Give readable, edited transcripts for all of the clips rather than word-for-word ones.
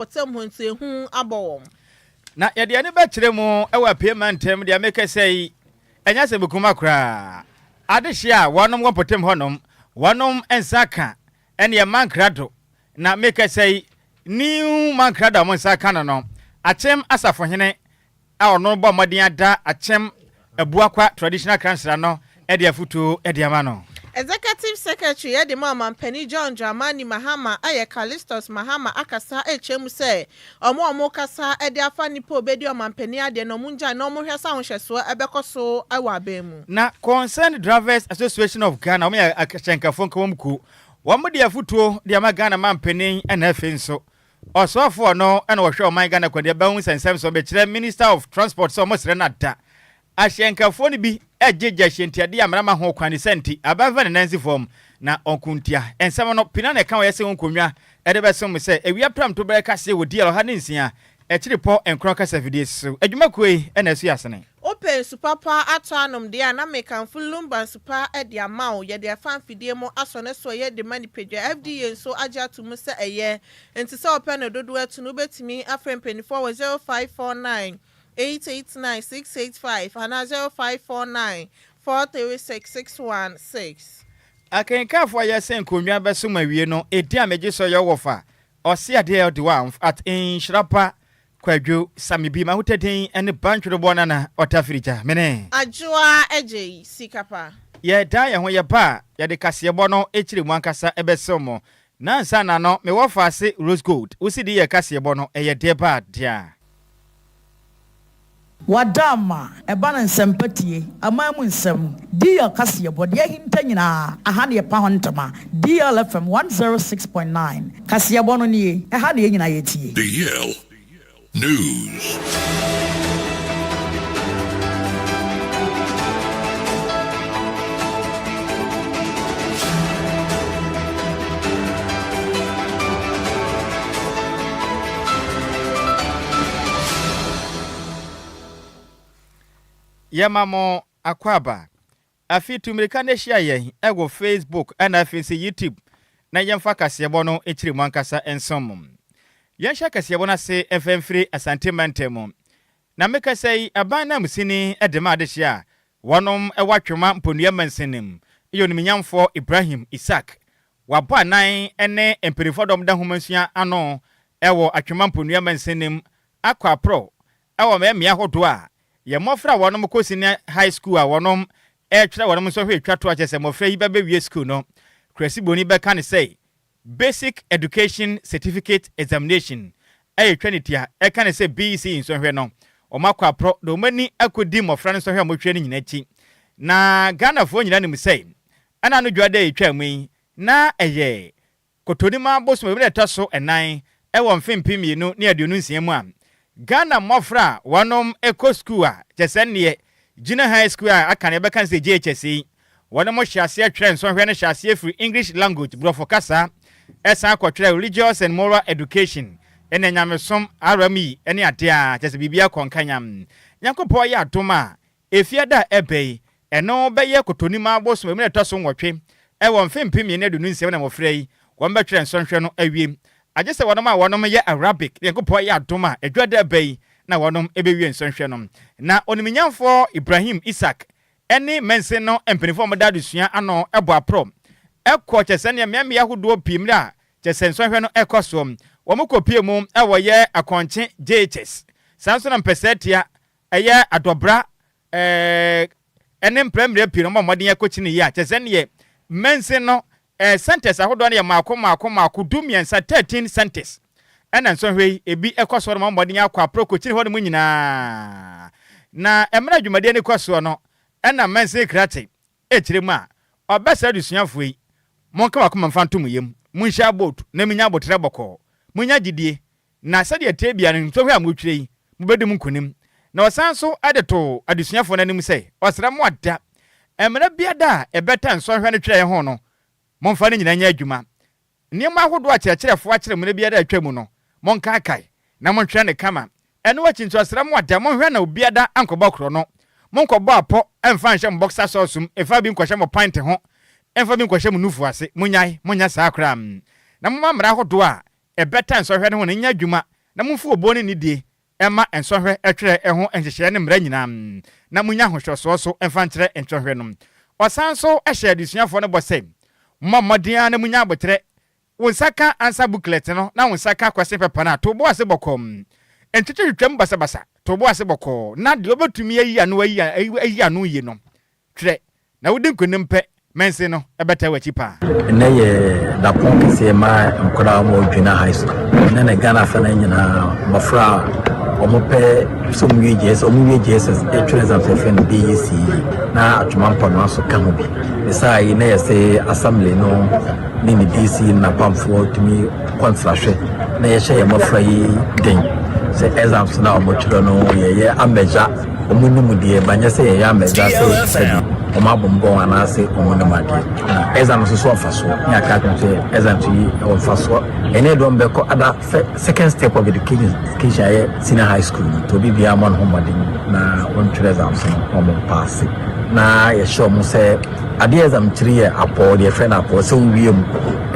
Mpɔtam hɔ nti ehu abɔ wɔn. Na yɛde yɛn ani bɛkyerɛ mu wɔ apuei mantam deɛ mekasa yi, ɛnyɛ asɛm kuma koraa. Adehyeɛ a wɔnom wɔ mpɔtam hɔnom, wɔnom nsa ka ɛneɛ Mankrado, na mekasa yi, New Mankrado a wɔn nsa ka no no, Akyem Asafohene a ɔno bɔ mmɔden ada Akyem Abuakwa Traditional Council ano de afotuo de ama no. Executive Secretary de ma Ɔmanpanin John Dramani Mahama yɛ Callistus Mahama akasa rekyerɛ mu sɛ wɔn a wɔrekasa de afa nnipa a wɔbɛdi ɔmanpanin adeɛ no wɔngyae na wɔnhwɛ sɛ ahohyɛsoɔ bɛkɔ so wɔ aban mu. Na Concerned Drivers Association of Ghana, wɔn yɛ ahyɛnkafoɔ nkabom kuo, wɔn de afotuo de ama Ghana manpanin ɛna afei nso Ɔsoafoɔ no na ɔhwɛ ɔman Ghana kwan de aba ho nsɛnsɛm so bɛkyerɛ Minister of Transport sɛ wɔsrɛ no ada. Ahyɛnkafoɔ no bi gye gya hyɛntiadeɛ a mmara ma ho kwan ne saa nti aban mfa ne nan nsi fam na ɔnko ntia. Nsɛm no, Pina na ɛka wɔ yɛse ho nkonnwa de bɛsom sɛ awia prɛmto berɛ kaseɛ wɔ DL 106 akyiripɔ nkron kasafidie so. Adwumakuo yi na ɛso yɛ asene. Wopɛ nsu papa atɔ anom deɛ a, na mekamfo Lumba nsu pa de ama wo. Yɛde afa mfidie mu asɔ ne so ɛyɛ de ma nipadua. FDA nso agye ato mu sɛ ɛyɛ. Enti sɛ wopɛ no dodoɔ atu no, wobɛtumi afrɛ mpanimfoɔ wɔ 0549 889 685 anaa 0549 436 616. Akenkanfo a yɛsɛ nkonnwa bɛsom awie no, edin a megye so yɛ Wɔfa Ɔse adeɛ ɔde wa at nhyira pa Kwadwo Samibi m'ahotadin ne Bantwereboɔ Nana Ɔtafirigya mene. Adwoa Agyei sika pa. Yɛdan yɛn ho yɛba a, yɛde kaseɛbɔ no kyerɛ mu ankasa bɛsew mo. Na ansa na no, me wɔfaase Rose Gold, wo CD yɛ kaseɛbɔ no, ɛyɛ deɛ ba a dea. Wada ama ɛba no nsɛmpa tie, aman mu nsɛm, DL kaseɛbɔ, deɛ ahinta nyinaa, aha na yɛpa ho ntama, DL FM 106.9, kaseɛbɔ no nie, ɛha na yɛn nyinaa yɛtie. DL News. Yɛma mo akwaaba. Afei tu mmirika na hyia yɛn wɔ Facebook ɛna afei nso YouTube na yɛmfa kaseɛbɔ no nkyerɛ mu ankasa nsom mo. Yɛnhyɛ kaseɛbɔ no ase mfa mfiri Asante mantam mu. Na mekasa yi, aban nanmusini de ma adehyeɛ a wɔnom wɔ Atwema Mponua mansin mu yɛ Onimnyamfoɔ Ibrahim Issac. Wabɔ anan ne mpaninfoɔ dɔm da nhomasua ano wɔ Atwema Mponua mansin mu akɔ aporɔw wɔ mmeammea ahodoɔ a yɛn mmɔfra a wɔnom kɔ senior high school a wɔnom retwerɛ wɔnom nsɔhwɛ etwa to a kyerɛ sɛ mmɔfra yi bɛbɛwie school no, Kurasiboni bɛka no sɛ Basic Education Certificate Examination a yɛtwa no tia ɛka no sɛ BECE nsɔhwɛ no, wɔn akɔ aporɔ de wɔn ani akɔdi mmɔfra no nsɔhwɛ a wɔtwerɛ no nyinaa akyi. Na Ghanafoɔ nyinaa nim sɛ ɛna ano dwoada a ɛtwaa mu yi na ɛyɛ Kotonimaa bosome a ɛtɔ so nnan wɔ mfe 2026 mu a Ghana mmɔfra a wɔnom kɔ sukuu a kyerɛ sɛ nneɛ Junior High School a aka no yɛbɛka no sɛ JHS yi, wɔnom hyɛ aseɛ twerɛ nsɔhwɛ no hyɛ aseɛ firi English Language, Borɔfo kasa, ɛsan kɔtwerɛ Religious and Moral Education ɛna Nyamesom, RME, ne adeɛ a kyerɛ sɛ biribiara kɔ nkanyam. Nyankopɔn yɛ adom a Efiada a ɛba yi, ɛno bɛyɛ Kotonimaa bosome mu da ɛtɔ so nwɔtwe wɔ mfe 2026 mu na mmofra yi wɔn bɛtwerɛ nsɔnhwɛ no awie. Agye sɛ wɔnom a wɔnom yɛ Arabic ne Nyankopɔn ayɛ adom a Adwada ɛba yi na wɔnom bɛwie nsɔnhwɛ no. Na Onimnyamfoɔ Ibrahim Isaac ne mansin no mpaninfoɔ a wɔda adesua ano bɔ aprɔ kɔ kyɛsɛ ne mmeammea ahodoɔ pii mmerɛ a kyɛsɛ nsɔnhwɛ no ɛkɔ soɔ. Wɔn kɔpie mu wɔ yɛ Akɔnkye JHS saa nso na Mpɛsɛɛtia Ɛyɛ adɔbra ɛɛ ne mprɛmprɛ pii no wɔbɔ mmɔden akɔkyi no yie a, kyerɛ sɛ neɛ mansin no ɛɛ centers ahodoɔ no yɛ mmaako mmaako mmaako 13, 13 centers ɛna nsɔhwɛ yi ebi ɛkɔ soɔ no wɔbɔ mmɔden akɔ aprɔ kɔkyini hɔ nom nyinaa. Na mmerɛ a dwumadie no kɔ soɔ no ɛna mansin krakye ɛkyerɛ mu a ɔbɛsrɛ adesuafoɔ yi, monka mo akoma mfa nto mo yam, monhyɛ abootu na menya aboterɛ bɔkɔɔ, monya gyidie Na sɛdeɛ ɛteɛ biara no, nsɔhwɛ a moretwerɛ yi, mobɛdi mu nkonim. Na ɔsan nso de too adesuafoɔ no anim sɛ, Ɔsrɛ mo ada, mmerɛ biara a ɛbɛta nsɔhwɛ no twerɛeɛ ho no, momfa ne nyinaa nyɛ adwuma. Nneɛma ahodoɔ a akyerɛkyerɛfoɔ akyerɛ mmerɛ biara a atwa mu no, monkaakae, na montwerɛ no kama. Ɛno akyi nso, ɔsrɛ mo ada, monhwɛ na obiara ankɔbɔ korɔno. Monkɔbɔ apɔ mfa nhyɛ mo boxer socks mu, mfa bi nkɔhyɛ mo pant ho, mfa bi nkɔhyɛ mo nufu ase. Monnyae, monnyɛ saa koraa. Na momma mmara ahodoɔ a. ɛbɛta nsɔhwɛ no ho no nyɛ adwuma na momfa obuo ne nidie mma nsɔhwɛ twerɛ ho nhyehyɛeɛ ne mmara nyinaa, na monnya ahohyɛsoɔ so mfa nkyerɛ nsɔhwɛ no. Ɔsan nso hyɛɛ adesuafoɔ no bɔ sɛ, Mommɔ mmɔden ara na monnya aboterɛ. Wo nsa ka answer booklet no na wo nsa ka question paper no a, to wo bo ase bɔkɔɔ. Ntwitwitwam basabasa, to wo bo ase bɔkɔɔ, na deɛ wobɛtumi ayi ano ayi ano yie no, twerɛ. Na wodi nkonim pɛ, mansin no bɛtaa w'akyi paa. Nnɛ yɛ dapɔn kɛseɛ ma nkwadaa a wɔwɔ Dwena High School. Nnɛ na Ghana afanan nyinaa mmɔfra a wɔpɛ sɛ wɔwie JSS, wɔwie JSS ɛtwerɛ exams yɛfrɛ no BECE na Atwoma Mpoano nso ka ho bi. Ne saa yi na yɛsɛ assembly no ne ne DC ne n'apamfoɔ tumi kɔ nsrahwɛ na yɛhyɛ yɛn mmɔfra yi den sɛ exams no a wɔtwerɛ no yɛyɛ amɛgya Wɔn nim deɛ ba nyɛ sɛ yɛyɛ amɛgya sɛ sɛbi wɔn abɔmbɔn anaasɛ wɔn nim adeɛ. Na exam nso so mfasoɔ ne aka akyerɛ sɛ exam nso yi ɛwɔ mfasoɔ. Ɛne ɛdɔm bɛkɔ ada second step of education education ayɛ senior high school no nti obi biara mmɔ ne ho mmɔden na wɔntwerɛ exams no na wɔn mpaase. Na yɛhyɛ wɔn sɛ adeɛ exam kyiri yɛ apɔw deɛ yɛfrɛ no apɔw sɛ wowie mu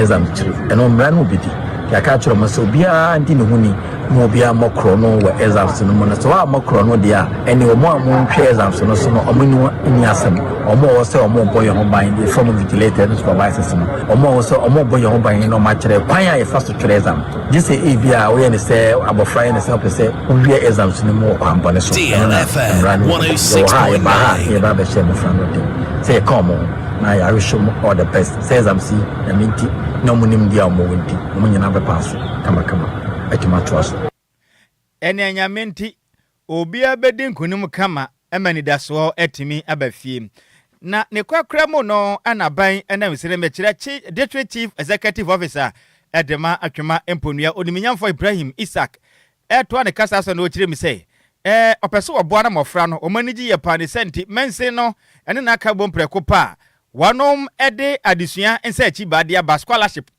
exam kyiri ɛno mmara no bɛdi. Yɛaka akyerɛ wɔn sɛ obiara ndi ne ho ni. Ma obiara mmɔ korɔno wɔ exams no mu na sɛ woammɔ korɔno deɛ a, ɛnneɛ wɔn a wɔntwa exams no so no, wɔn ne wo nni asɛm. Wɔn a wɔwɔ sɛ wɔrebɔ yɛn ho ban, yɛfrɛ wɔn vigilators ne supervisors no, wɔn a wɔwɔ sɛ wɔrebɔ yɛn ho ban na wɔakyerɛ kwan a yɛfa so twerɛ exam. Gye sɛ ebia woyɛ no sɛ abɔfra yɛ no sɛ wopɛ sɛ wowia exams no mu wɔ kwan bɔne so, ɛno na mmara no di. Yɛwɔ ha a, yɛbaa ha a na yɛba abɛhyɛ mmɔfra no den sɛ yɛka wɔn ho na yɛawish wɔn all the best sɛ exams yi, Nyame nti na wɔn nimdeɛ a wɔwɔ nti, wɔn nyinaa bɛpaase kamakama. atumi atoa so. Ɛnea Nyame nti, obiara bɛdi nkonim kama ma anidasoɔ atumi aba fie. Na ne korakora mu no na aban nam sene mekyerɛ District Chief Executive Officer de ma Atwema Mponua Onimnyamfoɔ Ibrahim Issac retoa ne kasa so na ɔkyerɛ mu sɛ ɔpɛ sɛ ɔboa na mmɔfra no wɔn ani gye yie paa ne saa nti mansin no ne n'aka bom prɛko pɛ a wɔnom de adesua nsa-akyi baa de aba scholarship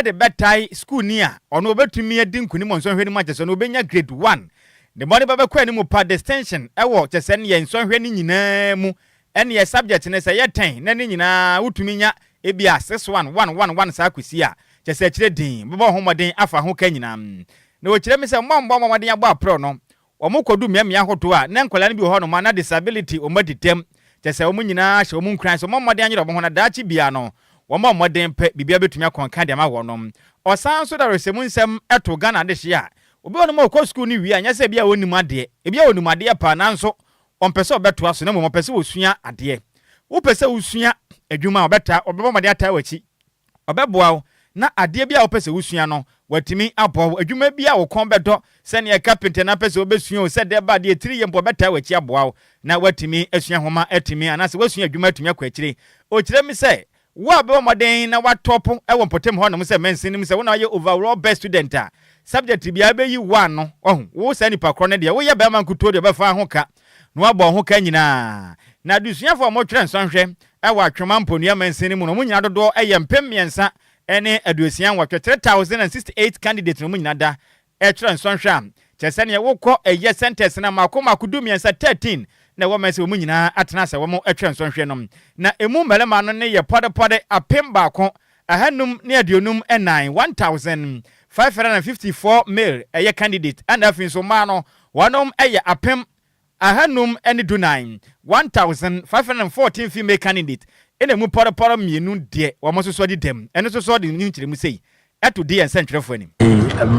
de bɛtae sukuuni a ɔno ɔbɛtumi adi nkunim wɔ nsɔnhwɛ no mu a kyerɛ sɛ ɔno ɔbɛnya grade one. Ne mmɔden bɛbɛkɔ anim pa distinction wɔ kyerɛ sɛ neɛ nsɔnhwɛ no nyinaa mu ɛneɛ subject no sɛ ɛyɛ ten na ne nyinaa wotumi nya ebia six one one one one saa kɔsi a kyerɛ sɛ akyire den bɛbɔ ho mmɔden afa ho ka nyinaa. Na wɔkyerɛ me sɛ mmɔ mmɔ mmɔden abɔ aprɔ no Wɔkɔdu mmeammea ahodoɔ a, na nkwadaa no bi wɔ hɔnom a na disability wɔn adi dɛm, kyerɛ sɛ wɔn nyinaa hyɛ wɔn nkuran sɛ wɔmmɔ mmɔden anyere wɔn ho na daakye biara no wɔmmɔ mmɔden pɛ biribiara bɛtumi akɔ nka de ama wɔnom. Ɔsan nso de awerɛhyɛmu nsɛm too Ghana adehyeɛ a, obi wɔ hɔnom a ɔkɔ sukuu no wie a nyɛ sɛ ebia ɔnnim adeɛ, ebia ɔnim adeɛ paa nanso ɔmpɛ sɛ ɔbɛtoa so na mmom ɔpɛ sɛ ɔsua adeɛ. Wopɛ sɛ wosua adwuma a ɔbɛtaa ɔbɛbɔ mmɔden ataa w'akyi. Ɔbɛboa wo na adeɛ bi a wopɛ sɛ wosua no, watumi aboa wo. Adwuma bi a wo kɔn bɛdɔ, sɛdeɛ kapenta no apɛ sɛ wobɛsua o, sɛ dɛn ba adeɛ tiri yɛ mpo, ɔbɛtaa w'akyi aboa wo na woatumi asua nwoma atumi anaasɛ woasua adwuma atumi akɔ akyire. Ɔkyerɛ me sɛ, wo a wobɛbɔ mmɔden na woatɔpo wɔ mpɔtam hɔnom sɛ mansin no mu sɛ wo na woyɛ overall best student a, subject biara bɛyi wo ano. Wahu? Wo saa nipa korɔ no deɛ, woyɛ barima nkutoo deɛ ɔbɛfa ho ka na wabɔ wo ho ka nyinaa. Na adesuafoɔ a wɔtwerɛ nsɔnhwɛ wɔ Atwoma Mponua mansin no mu no, wɔn nyinaa dodoɔ yɛ 3,068, 3,068 candidates na wɔn nyinaa da twerɛ nsɔnhwɛ a, kyerɛ sɛ neɛ wokɔ ɛyɛ centres no a, mmaako mmaako 13, 13 na ɛwɔ mansin wɔn nyinaa atena ase a wɔtwerɛ nsɔnhwɛ no. Na ɛmu mmarima no ne yɛ pɔdepɔde 1,554, 1,554 male ɛyɛ candidate, ɛna afei nso mmaa no wɔnom yɛ 1,514, 1,514 female candidate, ɛna emu pɔrɔpɔrɔ mmienu deɛ wɔn nso so adi dɛm, ɛno nso so ɔde ne nkyerɛmu sei ɛto di yɛn nsɛntwerɛfoɔ anim.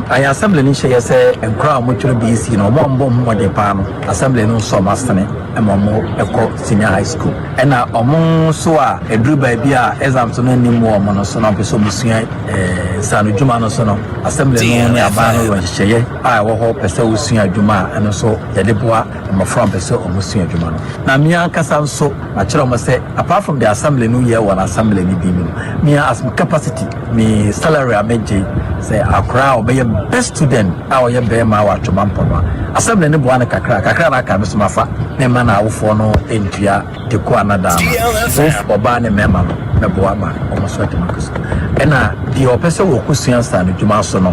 Ayɛ assembly no nhyɛeɛ sɛ nkwadaa a wɔtwerɛ BEC no, wɔn a wɔbɔ wɔn ho mmɔden paa no, assembly no nsɔ wɔn asene ma wɔkɔ senior high school. Ɛna wɔn nso a ɛduru baabi a exams no nni mmoa wɔn no so na wɔpɛ sɛ wɔsua nsaanodwuma no so no, assembly no ne aban no wɔ nhyehyɛeɛ a ɛwɔ hɔ pɛ sɛ wosua adwuma a, ɛno nso yɛde boa mmɔfra a wɔpɛ sɛ wɔsua adwuma no. Na me ankasa nso makyerɛ wɔn sɛ apart from the assembly no yɛ wɔn assembly no bi mu no, me as me capacity, me salary a megye sɛ akwadaa a ɔbɛyɛ best student a ɔyɛ bɛrima wɔ Atwoma Mpɔno a, assembly no boa no kakra, kakra na aka me so mafa ne mma na awofoɔ no ntua de kɔ anadaa ma both ɔbaa ne mmarima no mɛboa ma wɔn nso atumi akɔ sukuu. Ɛna deɛ ɔpɛ sɛ wɔkɔ sua nsaanodwuma so no,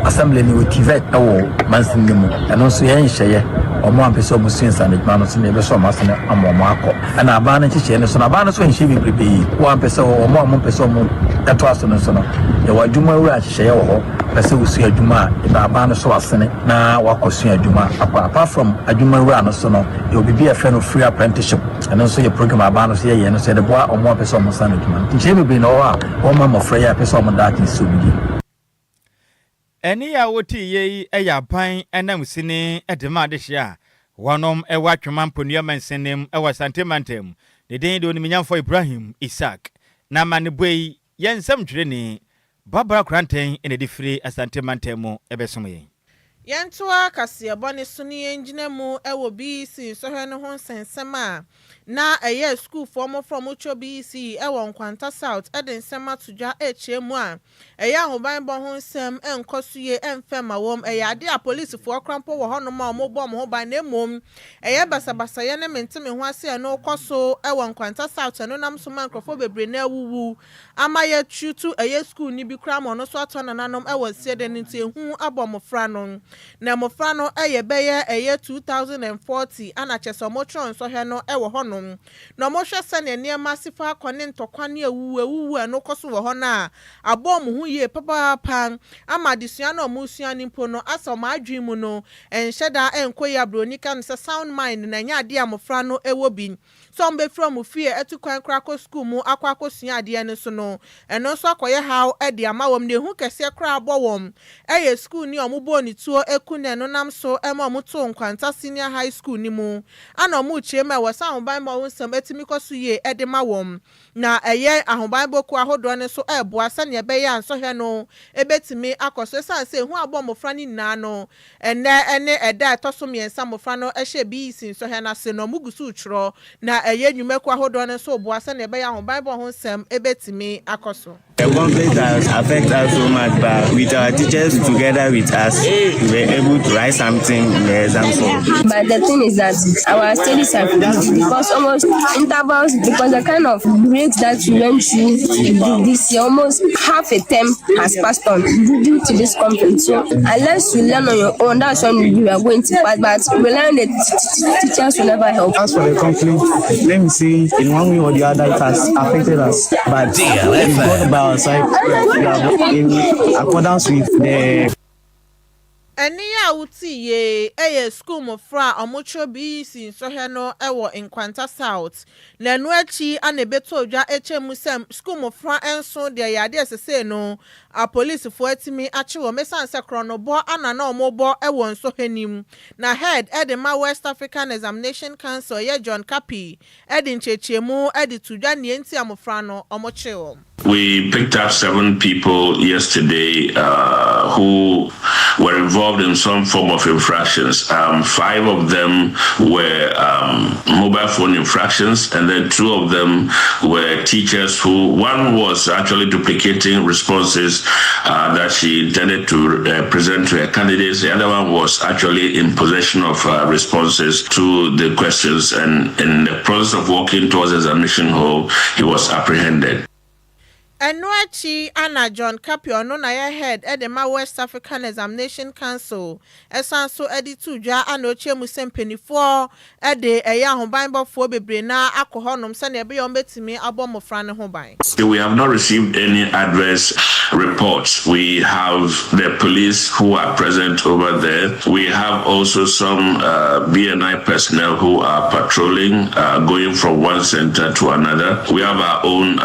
assembly no wɔ TVET wɔ mansin no mu. Ɛno nso yɛn nhyɛeɛ, wɔn a mpɛ sɛ wɔn sua nsaanodwuma no nso no yɛbɛsɔ wɔn asene ama wɔn akɔ. Ɛna aban no nhyehyɛeɛ no so no, aban no nso nhyɛ bebrebe. Wɔn a mpɛ sɛ wɔn a wɔn mpɛ sɛ wɔn Ɛtoa so no nso no, yɛwɔ adwuma wura nhyehyɛeɛ wɔ hɔ. Pɛ sɛ wosua adwuma a, yɛbɛ aban no so asene na wakɔsua adwuma akɔ. Apart from adwuma wura no so no, yɛwɔ biribi a yɛfrɛ no free apprenticeship. Ɛno nso yɛ program a aban no so yɛyɛ no so yɛde boa wɔn a wɔpɛ sɛ wɔsan adwuma no. Nkyerɛ bebree na ɛwɔ hɔ a wɔma mmɔfra yi a ɛpɛ sɛ wɔn daakye si wɔn yie. Ɛnne a wotiiɛ yi yɛ aban ananmusini de ma adehyeɛ a wɔnom wɔ Atwema Mponua Mansin mu wɔ Asante Mantam. Ne din de Onimnyamfoɔ Ibrahim Isaac. Na amanebɔ yi yɛ nsɛmtwerɛni Barbara Koranteng na ɛde firi Asante Mantam mu bɛsom yɛn. Yɛntoa kaseɛbɔ no so na yɛngyina mu wɔ BEC nsɔhwɛ no ho nsɛnsɛm a na ɛyɛ sukuufoɔ mmɔfra a wɔtwerɛ BEC wɔ Nkwanta South de nsɛm ato dwa rekyerɛ mu a ɛyɛ ahobanbɔ ho nsɛm nkɔ so yie mfa mma wɔn. Ɛyɛ adeɛ a polisifoɔ koraa mpo wɔ hɔnom a wɔbɔ wɔn ho ban na mmom ɛyɛ basabasayɛ ne mente-me-ho-ase a ɛno rekɔ so wɔ Nkwanta South ɛno nam so ma nkurɔfoɔ bebree no awuwu ama yɛatutu ɛyɛ sukuuni bi koraa ma ɔno nso atɔ nananom wɔ nsiɛdɛn no nti ehu abɔ mmofra no. Na mmofra no yɛ bɛyɛ ɛyɛ 2040 ana kyerɛ sɛ wɔtwerɛ nsɔhwɛ no wɔ hɔnom na wɔhwɛ sɛdeɛ nneɛma si fa kɔ ne ntɔkwa ne awuwu awuwu a ɛno kɔ so wɔ hɔ no a abɔ wɔn ho yie papaapa ama adesua no a wɔresua no mpo no asɛ wɔn adwene mu no ɛnhyɛ da nkɔ yie a broni ka no sɛ sound mind na ɛnyɛ adeɛ a mmofra no wɔ bi. Sɛ wɔbɛfiri wɔn fie atu kwan koraa akɔ sukuu mu akɔ akɔsua adeɛ no nso no, ɛno nso akɔyɛ haw de ama wɔn. Deɛ ehu kɛseɛ koraa abɔ wɔn yɛ sukuuni a wɔbɔɔ ne tuo ku no a ɛno nam so ma wɔtoo Nkwanta Senior High School no mu. Ana wɔrekyerɛ mu a ɛwɔ sɛ ahobammɔ ho nsɛm tumi kɔ so yie de ma wɔn. Na ɛyɛ ahobammɔ kuo ahodoɔ no nso reboa sɛdeɛ ɛbɛyɛ a nsɔhwɛ no bɛtumi akɔ so. Ɛsiane sɛ ehu abɔ mmɔfra no nyinaa no, Ɛnnɛ ne ɛda a ɛtɔ so mmiɛnsa mmofra no hyɛ BEC nsɔhwɛ no ase no, wɔgu so retwerɛ, na ɛyɛ nnwumakuo ahodoɔ no nso reboa sɛdeɛ ɛbɛyɛ a ahobanbɔ ho nsɛm bɛtumi akɔ so. The conflict has affected us so much, but with our teachers together with us, we were able to write something in the exam form. But the thing is that our studies are because almost intervals, because the kind of breaks that we went through this year, almost half a term has passed on due to this conflict. So unless you learn on your own, that's when you are going to pass. But relying on the teachers will never help. As for the conflict, let me say, in one way or the other, it has affected us. But with God by our side, we are in accordance with the Ɛnne a wote yie yɛ sukuu mmɔfra a wɔtwerɛ BEC nsɔhwɛ no wɔ Nkwanta South. Na ɛno akyi na ɛbɛtɔɔ dwa kyerɛ mu sɛ sukuu mmɔfra nson deɛ ɛyɛ adeɛ a sesei no apolisifoɔ atumi akye wɔn ɛsiane sɛ korɔnobɔ ana na wɔrebɔ wɔ nsɔhwɛ no mu. Na Head de ma West African Examination Council yɛ John Kapi de nkyerɛkyerɛmu de to dwa nea nti a mmɔfra no wɔkyee wɔn. We picked up seven people yesterday who were involved in some form of infractions. 5 of them were mobile phone infractions, and then 2 of them were teachers who, one was actually duplicating responses that she intended to present to her candidates. The other one was actually in possession of responses to the questions, and in the process of walking towards the examination hall, he was apprehended. Ɛno akyi ana John Kapi ɔno na yɛ head de ma West African Examination Council ɛsan so de to dwa ana ɔkyerɛ mu sɛ mpanimfoɔ de ɛyɛ ahobanbɔfoɔ bebree na akɔ hɔnom sɛnea ɛbɛyɛ wɔn bɛtumi abɔ mmɔfra no ho ban. We have not received any adverse reports. We have the police who are present over there. We have also some BNI personnel who are patrolling, going from one center to another. We have our own,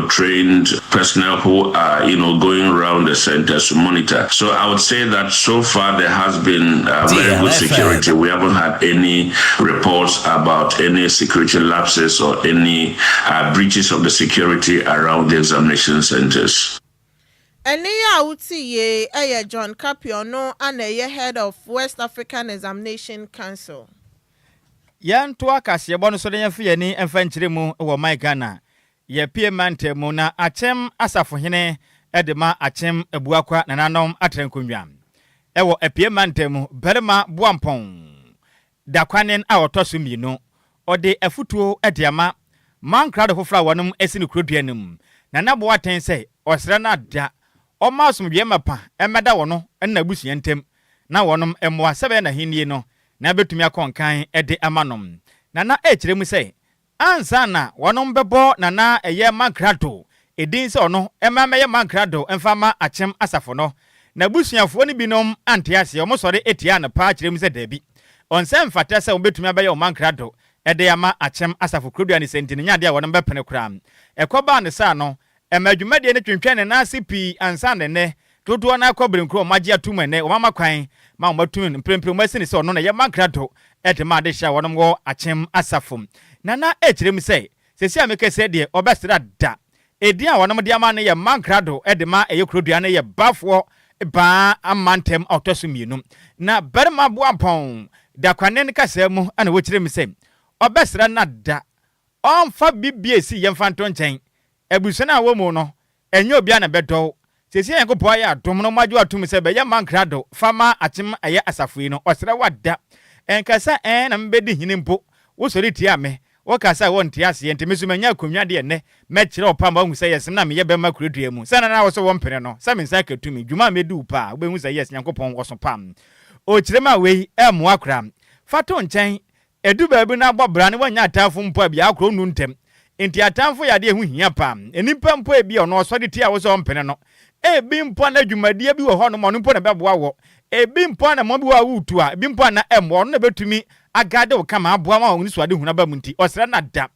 trained personnel who are, going around the centers to monitor. So I would say that so far there has been very good security. We haven't had any reports about any security lapses or any breaches of the security around the examination centers. Ɛnne a wote yie yɛ John Kapi ɔno ana ɛyɛ head of West African Examination Council. Yɛntoa kaseɛbɔ no so na yɛmfa yɛn ani mfa nkyerɛ mu wɔ man Ghana. Yɛpie mantam mu na Akyem asafohene de ma Akyem Abuakwa nananom atra nkonnwa wɔ Apue mantam mu barima Boampɔn Dakwanen a ɔtɔ so mmienu. Ɔde afutuo de ama mankrado foforɔ a wɔnom asi no kurodua no mu. Nana Boateng sɛ ɔsrɛ no ada ɔmma asomdwoeɛ mapa mmɛda wɔno ne n'abusua ntam na wɔnom mmoa sɛ ɛbɛyɛ n'ahennie no na bɛtumi akɔ nkan de ama no. Nana ɛrekyerɛ mu sɛ ansa na wɔnom bɛbɔ Nana ɛyɛ Magrado edin sɛ ɔno mma mmɛyɛ mankrado mfa mma Akyem asafo no. N'abusuafoɔ no binom ante aseɛ, wɔsɔre tiaa no paa kyerɛ mu sɛ daabi, ɔnsɛ mfata sɛ wɔbɛtumi abɛyɛ ɔmankrado de ama Akyem asafo kurodua no sɛ nti no nyɛ adeɛ a wɔnom bɛpene koraa. Ɛkɔbaa no saa no, ɛmaa dwumadie no twentwɛn ne nan ase pii ansa na ɛnnɛ dodoɔ no ara kɔ berenkuro a wɔagye atom ɛnnɛ wɔama kwan ma wɔatumi mprempren wɔasi no sɛ ɔno na ɛyɛ mankrado de ma adehyeɛ a wɔnom wɔ Akyem asafo. Nana ɛkyerɛ mu sɛ Seesei a mekasa yi deɛ, ɔbɛsra da. Edin a wɔnom de ama no yɛ Mankrado de ma ɛyɛ kurodua no yɛ Bafoɔ Baa amantam a ɔtɔ so mmienu. Na Barima Boampɔn da Kwanen kasaa mu na wɔkyerɛ mu sɛ ɔbɛsra na da. Ɔmfa bibie si yɛmfa nto nkyɛn. Abusua no a ɔwɔ mu no, Ɛnyɛ obiara na ɛbɛdɔ wo. Seesei a Nyankopɔn ayɛ adom na wɔagye wo atom sɛ bɛyɛ mankrado fa ma akyem ɛyɛ asafo yi no, ɔsrɛ wo ada. Ɛnka sɛ ɛɛ na mebɛdi hene mpo. Wosɔre tiaa me. Wokaa sɛ wonte aseɛ nti me nso manya akonnwa deɛ nnɛ mɛkyerɛ wo paa ma woahu sɛ yes me na meyɛ bɛmma kuro dua mu. Sɛ na na wo sɛ wompene no sɛ me nsa aka tumi. Dwuma a mɛdi wo paa wobɛhu sɛ yes Nyankopɔn ɔso paa. Ɔkyerɛ mu a wei ɛmmoa koraa. Fa to nkyɛn. Edu baabi no abɔ bra na woannya atamfo mpo a biako nnu ntɛm. Enti atamfo yɛ ade a ɛho hia paa. Nnipa mpo ebia ɔno ɔsɔre tia wo sɛ ɔmpene no. Ebi mpo a na dwumadie bi wɔ hɔnom a ɔno mpo na ɛbɛboa wɔ. Ebi mpo a anammɔn bi wɔ hɔ a woretu a ebi mpo a na ɛmmoa. Ɔno na ɛbɛtumi agaade wo kama aboa ma w'anisoadehunu aba mu nti ɔsrɛ no ada.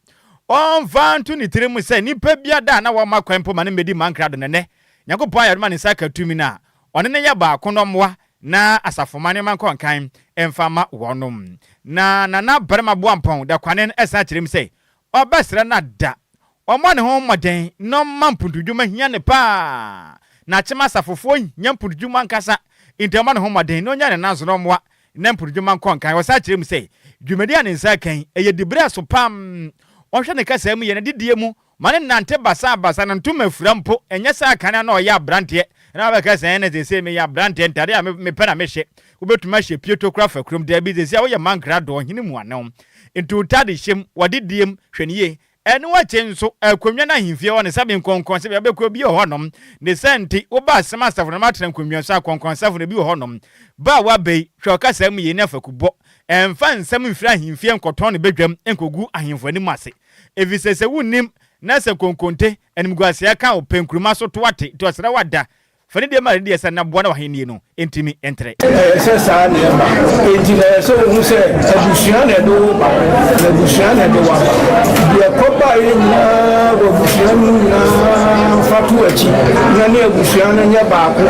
Ɔmfa nto ne tirim sɛ nnipa bi ada a na wɔmma kwan mpo ma no mmɛdi mankrado na ɛnnɛ Nyankopɔn ayɛ no ma ne nsa aka tumi no a ɔne no yɛ baako no mmoa na asafomma nneɛma nkɔ nkan mfa mma wɔnom. Na Nana Barima Boampɔn da kwane no san kyerɛ mu sɛ ɔbɛsrɛ no ada ɔmmɔ ne ho mmɔden na ɔmma mpuntudwuma hia no paa. Na Akyem asafofoɔ hia mpuntudwuma ankasa nti ɔmmɔ ne ho mmɔden na ɔnya ne nan so na ɔmmoa na mpuntudwuma nkɔ nkan. Ɔsan kyerɛ mu sɛ dwumadi a ne nsa aka yi ɛyɛ diberɛ so pam. Ɔnhwɛ ne kasaa mu yɛ n'adidie mu Ma no nnante basabasa, na ntoma afura mpo, ɛnyɛ sɛ kan a na ɔyɛ aberanteɛ, na wabɛka sɛ, Ɛnna seesei meyɛ aberanteɛ, ntadeɛ a mepɛ na mehyɛ. Wobɛtumi ahyɛ pieto koraa afa kurom. Dabi, seesei a woyɛ mankrado, ɔhene mu ano. Nti wo ntadehyɛ mu, w'adedie mu, hwɛ no yie. Ɛno akyi nso, akonnwa no ahemfie hɔ no, sɛbe nkɔnkɔnsɛbea bɛkuo bi wɔ hɔnom. Ne saa nti, woba asɛm asafo no na matena nkonnwa so a, akɔnkɔnsafo no bi wɔ hɔnom. Ba a woaba yi, hwɛ ɔkasa mu yie ne afakubɔ. Ɛmfa nsɛm mfiri ahemfie nkɔtɔn no badwam nkɔgu ahemfo anim ase. Efisɛ sɛ wunnim, na sɛ konkonte, animguaseɛ ka wo pɛ nkuruma so to ate, nti ɔsrɛ wo ada, fa ne deɛ ma ne deɛ sɛ na boa na w'ahennie no ntumi ntrɛ. Ɛyɛ sɛ saa na ɛba. Enti na ɛyɛ sɛ wohu sɛ abusua na ɛde wo ba, na abusua na ɛde wo aba. Deɛ ɛkɔbaeɛ nyinaa wɔ abusua no mu nyinaa fa to akyi na ne abusua no nyɛ baako.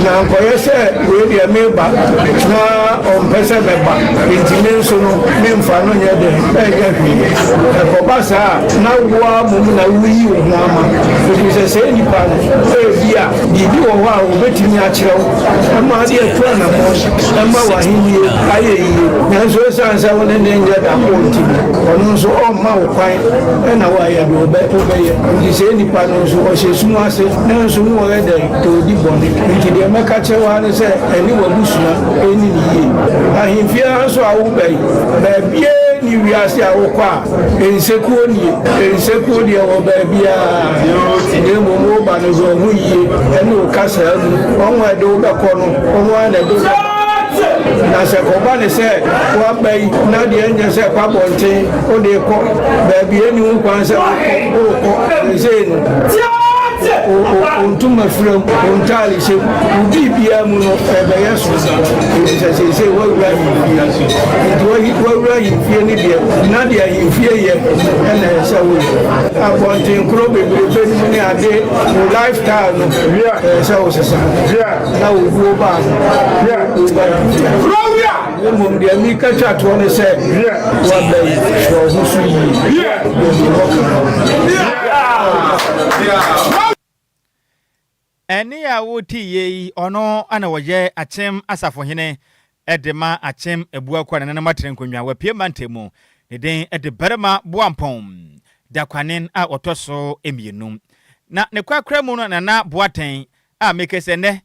Na ankɔyɛ sɛ wei deɛ meba na ɔmpɛ sɛ mɛba, enti me nso no memfa no nyɛ dɛn ɛnyɛ hwee. Ɛkɔba saa a, na wo ara mmom na woreyi wo ho ama, ɛfiri sɛ saa nipa no, ebia biribi wɔ hɔ a ɔbɛtumi akyerɛ wo ma ade atu anammɔn ma w'ahennie ayɛ yie. Nanso ɛsiane sɛ wo ne no nyɛ da koro nti no, ɔno nso ɔmma wo kwan na woayɛ deɛ wobɛyɛ. Enti saa nipa no nso, ɔhyɛ sum ase, nanso na ɔyɛ dɛn? Ɔredi bɔne. Enti deɛ mɛka akyerɛ wo ara ne sɛ, ɛne w'abusua nni no yie. Ahemfie ara nso a woba yi, baabiara nni wiase a wokɔ a nsekuo nnie. Nsekuo deɛ wɔ baabiara, na mmom woba no dze wo ho yie ne wo kasaa mu. Wɔn a ɛde wo bɛkɔ no, wɔn ara na ɛde wo bɛba. Na sɛ kɔba ne sɛ woaba yi na deɛ ɛnyɛ sɛ kɔ abɔnten wode rekɔ baabi ɛnni ho kwan sɛ wokɔ, worekɔ seesei no, wo ntoma fira mu, wo ntaade hyɛ mu, wo biribiara mu no ɛbɛyɛ soronko, efisɛ seesei woawura ahemfie. Nti woawura ahemfie no deɛ, na deɛ ahemfie yɛ na ɛsɛ sɛ woyɛ. Abɔntenkoro bebrebe no mu ne ade, wo lifestyle no, ɛsɛ sɛ wosesa na wo buo baa no, woba ahemfie. Na mmom deɛ meka twa toɔ ne sɛ, woaba yi, hwɛ wo ho so yie, deɛ mewɔ ka no. Ɛnne a wote yi, ɔno na ɔyɛ Akyem asafohene de ma Akyem Abuakwa Nananom Atena Nkonnwa wɔ Apue Mantam mu. Ne din de Barima Boampɔn Dakwanen a ɔtɔ so mmienu. Na ne korakora mu no Nana Boateng a meke sɛ nnɛ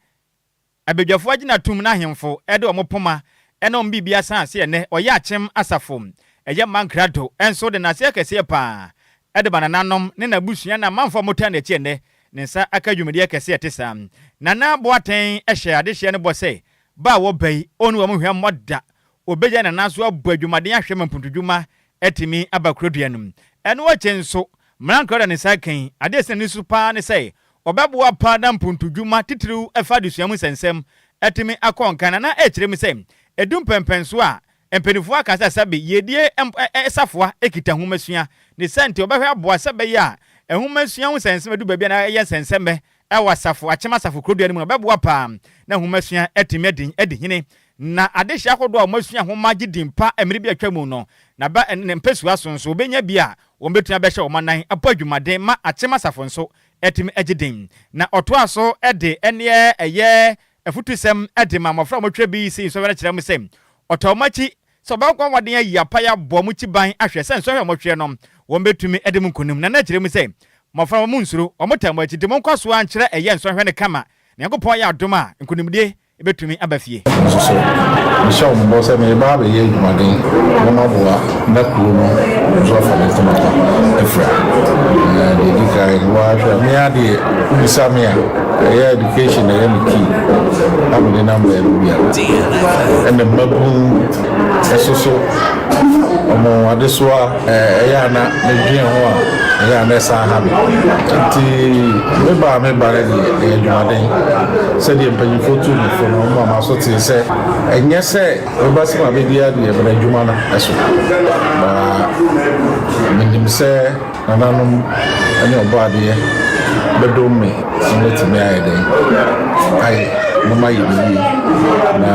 Abadwafo agyinatum na ahemfo de wɔn poma ne wɔn biribi asan ase ɛnnɛ ɔyɛ akyem asafo ɛyɛ mankrado nso de n'ase akɛseɛ paa de ma nananom ne n'abusua ne amanfoɔ a wɔtaa n'akyi ɛnnɛ ne nsa aka dwumadie akɛseɛ ɛte saa. Nana Boateng hyɛɛ adehyeɛ no bɔ sɛ ba a wɔba yi ɔnni wɔn hwammɔ da ɔbɛgyae nana so abɔ adwumaden ahwɛ ma mpuntudwuma atumi aba kurodua no mu. Ɛno akyi nso. Mmara nkra da ne nsa kan yi, ade a ɛsi n'ani so paa ne sɛ ɔbɛboa paa na mpontodwuma, titiriw ɛfa adesua mu nsɛnsɛm, atumi akɔ nkan, na na ɛkyerɛ mu sɛ edu mpɛnpɛnso a mpanyimfo aka sɛ sɛbe yiedie safoa kita nhomasua. Ne saa nti ɔbɛhwɛ aboa sɛ ɛbɛyɛ a nhomasua ho nsɛnsɛm adu baabi a na ɛyɛ nsɛnsɛmmɛ wɔ asafo, Akyem Asafo Kurodua no mu no, ɔbɛboa paa na nhomasua atumi adi hene. Na adehye ahodoɔ a wɔasua nhoma gye din pa mmere bi a atwa mu no, na ba ne mpasua so nso wɔbɛnya bi a wɔbɛtumi abɛhyɛ wɔn anan abɔ adwumaden ma Akyem Asafo nso atumi agye din. Na ɔtoaa so de ɛneɛ ɛyɛ afutusɛm de ma mmɔfra a wɔtwerɛ BEC nsɔhwɛ no kyerɛ wɔn sɛ ɔtaa wɔn akyi sɛ wɔbɛkɔ mmɔden ayi apae abɔ wɔn ti ban ahwɛ sɛ nsɔhwɛ a wɔtwerɛ no wɔbɛtumi de mu nkonim. Na na ɛkyerɛ mu sɛ mmɔfra no monnsuro, wɔtaa mo akyi nti monkɔ so ara nkyerɛ ɛyɛ nsɔhwɛ no kama na Nyankopɔn ayɛ adom a nkonimdie bɛtumi aba fie. Nso so, mehyɛ wɔn bɔ sɛ mereba abɛyɛ adwumaden na maboa na kuro no nso afa ne ntoma pa afira. Na deɛ ɛdi kan, wo ara hwɛ a, me ara deɛ wobisa me a, ɛyɛ education na ɛyɛ me key a mede nam baabi biara. Ɛna mmabunu nso so, wɔn adesoa ɛyɛ a na medwene ho a, ɛyɛ a na ɛsan ha me. Nti me ba a meba no deɛ, ɛyɛ adwumaden. Sɛdeɛ mpanyimfoɔ tuu me fo no, wɔma m'aso tee sɛ ɛnyɛ sɛ meba sɛ mabɛdi adeɛ, but adwuma no so. Na menim sɛ nananom ne Ɔbɔadeɛ bɛdom me na matumi ayɛ dɛn? Ayɛ na mayɛ no yie, na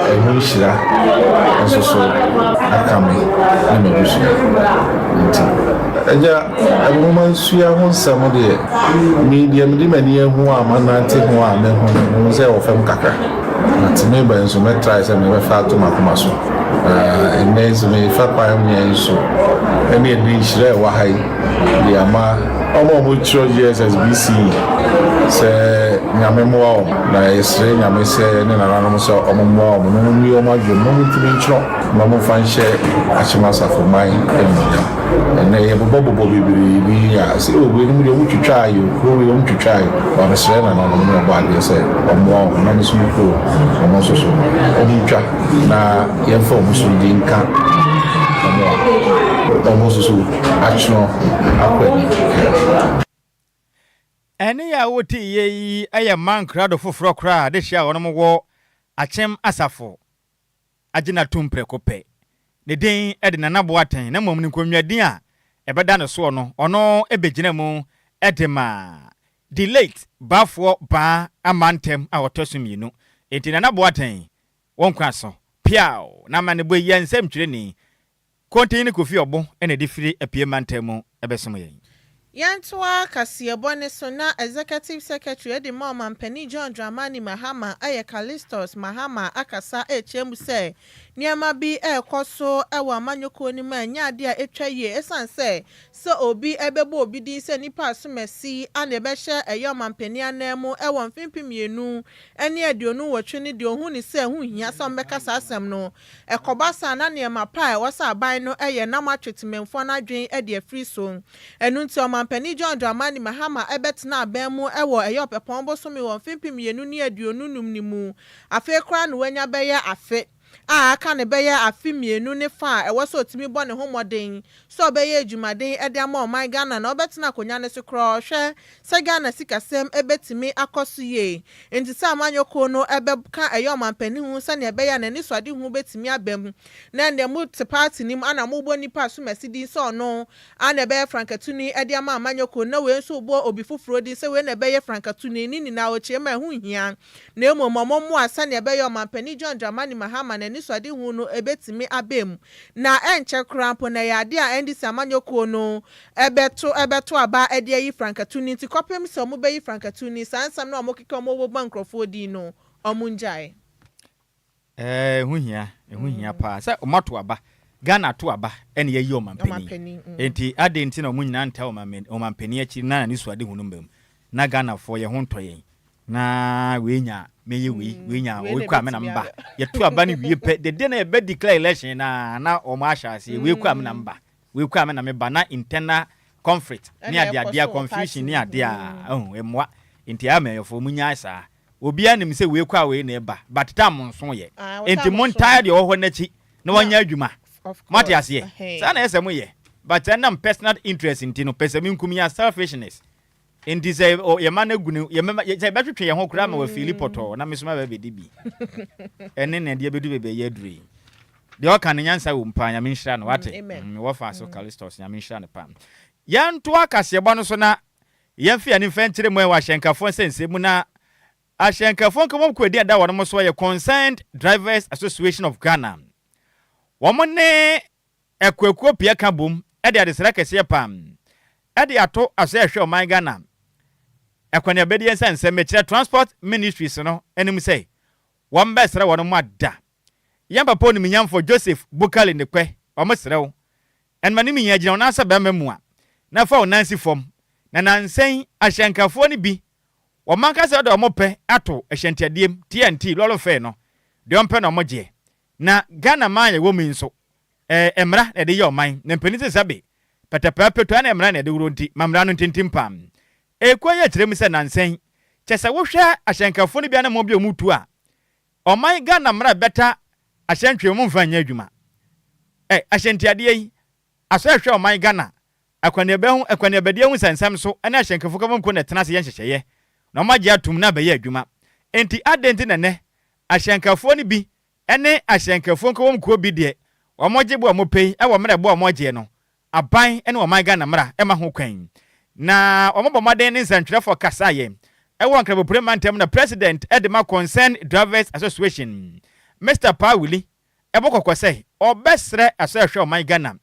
ɛho nhyira nso so aka me ne m'abusua nti. Agya, nwomasua ho nsɛm deɛ, me deɛ mede m'ani ahu a manante ho a mahu no, mehu sɛ ɛwɔ fam kakra. But meba yi nso mɛ try sɛ mebɛfa ato m'akoma so. Na ɛnnɛ nso mefa kwan mmea yi so ɛne ɛnnɛ nhyira a ɛwɔ ha yi de ama wɔn a wɔkyerɛ JSS BCE sɛ Nyame mmoa wɔn. Na yɛsrɛ Nyame sɛ ne nananom sɛ wɔn mmoa wɔn na wɔn mmue wɔn adwene mu na wɔn ntumi nkyerɛ na wɔmfa nhyɛ Akyem Asafo man animuonyam. Ɛnnɛ yɛbobɔbobɔ bebree bi a sɛ oh weinom deɛ wɔn twitwaa yɛ o, kuro wei wɔn twitwaa yɛ o. But mesrɛ nananom ne Ɔbɔadeɛ sɛ ɔmmoa wɔn na me nso me kuro wɔn nso so wɔn ntwa na yɛmfa wɔn so di nka wɔn a wɔn nso so atwerɛ akɔ anim. Ɛnne a woteeɛ yi yɛ mmaa nkrado foforɔ koraa a adehyeɛ a wɔnom wɔ Akyem Asafo agye no atom prɛko pɛ. Ne din de Nana Boateng na mmom ne nkonnwa din a ɛbɛda no soɔ no, ɔno bɛgyina mu de ma The late Bafoɔ Baa Amantam a ɔtɔ so mmienu. Enti Nana Boateng, wo nkwa so. Piaw! Na amanebɔ yi yɛ nsɛmtwerɛni Kontinyi ne Kofi Ɔbo na ɛde firi Apue Mantam mu bɛsom yɛn. Yɛntoa kaseɛbɔ no so na Executive Secretary de ma Ɔmanpanin John Dramani Mahama yɛ Callistus Mahama akasa rekyerɛ mu sɛ nneɛma bi rekɔ so wɔ amanyɔkuo no mu a ɛnyɛ adeɛ a ɛtwa yie ɛsiane sɛ sɛ obi bɛbɔ obi din sɛ nipa asomasi a na ɛbɛhyɛ ɛyɛ ɔmanpanin ananmu wɔ mfe 2028 no deɛ ɔhu no sɛ ɛho nhia sɛ wɔbɛka saa asɛm no. Ɛkɔba saa na nneɛma pa a ɛwɔ sɛ aban no yɛ na wɔatwe temanmufoɔ no adwene de afiri so. Ɛno nti Ɔmanpanin John Dramani Mahama bɛtenaa aban mu wɔ ɛyɛ Ɔpɛpɔn bosome wɔ mfe 2025 no mu. Afei koraa na wanya bɛyɛ afe a aka no bɛyɛ afe mmienu ne fa a ɛwɔ sɛ ɔtumi bɔ ne ho mmɔden sɛ ɔbɛyɛ adwumaden de ama ɔman Ghana na ɔbɛtena akonnwa no so koraa ɔhwɛ sɛ Ghana sikasɛm bɛtumi akɔ so yie. Enti sɛ amanyɔ kuo no bɛka ɛyɛ ɔmanpanin ho sɛdeɛ ɛbɛyɛ a n'anisoadehu bɛtumi aba mu na ɛnneɛ mote party no mu ana mobɔ nipa asomasi din sɛ ɔno ara na ɛbɛyɛ frankatuni de ama amanyɔ kuo no na wei nso rebɔ obi foforɔ din sɛ wei na ɛbɛyɛ frankatuni ne nyinaa ɔkyerɛ mu a ɛho nhia na mmom wɔmmoa sɛnea ɛbɛyɛ Ɔmanpanin John Dramani Mahama n'anisoadehu no bɛtumi aba mu. Na ɛnkyɛ koraa mpo na ɛyɛ adeɛ a NDC amanyɔ kuo no bɛto bɛto aba de ayi frankatuni nti kɔpem sɛ wɔbɛyi frankatuni saa nsɛm no a wɔkeka wɔbobɔ nkurɔfoɔ din no wɔngyae. Ɛɛ ɛho hia, ɛho hia paa sɛ wɔn ato aba. Ghana ato aba ɛna yɛayi ɔmanpanin. Enti adɛn nti na wɔn nyinaa ntaa ɔmanpanin akyi na n'anisoadehu no mma mu? Na Ghanafoɔ yɛn ho ntɔ yɛn. Na wei nya a mɛyɛ wei, wei nya a wei kɔ a me na meba. Yɛto aba no wie pɛ, the day na yɛbɛ declare election no a na wɔn ahyɛ aseɛ, wei kɔ a me na meba, wei kɔ a me na meba, na internal conflict ne adeadeɛ, confusion ne adeɛ a, ɛho ɛmmoa. Enti amanyɔfoɔ monyae saa. Obiara nim sɛ wei kɔ a wei na ɛba but tam nso yɛ enti mo ntaa deɛ ɔwɔ hɔ no akyi na wanyɛ adwuma moate aseɛ saa na ɛsɛ mo yɛ. But ɛnam personal interest nti no, pɛsɛmenkominya, selfishness, nti sɛ yɛma no agu no, yɛmɛma sɛ yɛbɛtwetwe yɛn ho koraa ma wafeeli pɔtɔɔ na me nso maba abɛdi bi. Ɛne na ɛde abɛdu baabi a yɛaduru yi. Deɛ ɔka no nyansa wɔ mu paa, Nyame nhyira no, wate? Mewɔ fa so Callistus, Nyame nhyira no paa. Yɛntoa kaseɛbɔ no so na yɛmfa yɛn ani mfa nkyerɛ mu wɔ ahyɛnkafoɔ nsɛnsɛm mu na ahyɛnkafoɔ nkabom kuo din a ɛda wɔn so yɛ Concerned Drivers Association of Ghana. Wɔn ne Akuakuo pii ka bom de adesrɛ kɛseɛ paa de ato asoɛ ɛhwɛ ɔman Ghana akwaneabadie nsɛnsɛm mekyerɛ Transport Ministries no anim sɛ wɔn bɛsrɛ wɔn mo ada yɛn papa onimnyamfoɔ Joseph Bukali Nekpɛ wɔn srɛ wo ɛnma ne minya gyina wo nan sɛ bɛrima mua na fa wo nan si fam na nansa yi ahyɛnkafoɔ no bi wɔn ankasa de wɔn pɛ ato ahyɛntiadeɛm TNT lɔre fɛɛ no deɛ wɔn pɛ na wɔn gyeɛ Na Ghana man a yɛwɔ mu yi nso, ɛɛ mmara na yɛde yɛ ɔman, na mpanin sɛ sɛbe pɛtɛpɛɛ pɛtɔ ɛna mmara na yɛde woro nti, ma mmara no ntintim paa. Ekuo yi kyerɛ mu sɛ nansa yi, kyɛ sɛ wohwɛ ahyɛnkafoɔ no bi anammɔn bi a wɔtu a, ɔman Ghana mmara bɛta ahyɛntwe wɔn mfa nyɛ adwuma. Ɛ ahyɛntiadeɛ yi, asɔ ɛhwɛ ɔman Ghana akwaneaba ho akwaneabadeɛ ho nsɛnsɛm so ne ahyɛnkafo kabom kuo na ɛtena ase yɛ nhyehyɛeɛ na wɔagye atom na abɛyɛ adwuma. Enti adɛn nti na nnɛ ahyɛnkafoɔ no bi ne ahyɛnkafoɔ nkabom kuo bi deɛ wɔgye bo a wɔpɛ yi wɔ mmerɛ bo a wɔgyeɛ no aban ne ɔman Ghana mmara ma ho kwan na wɔbɔ mmɔden ne nsɛntwerɛfoɔ kasaeɛ wɔ Nkrabopire mantam na President de ma Concerned Drivers Association Mister Paa Willie ɛbɔ kɔkɔ sɛ ɔbɛsrɛ asɔ ɛhwɛ ɔman Ghana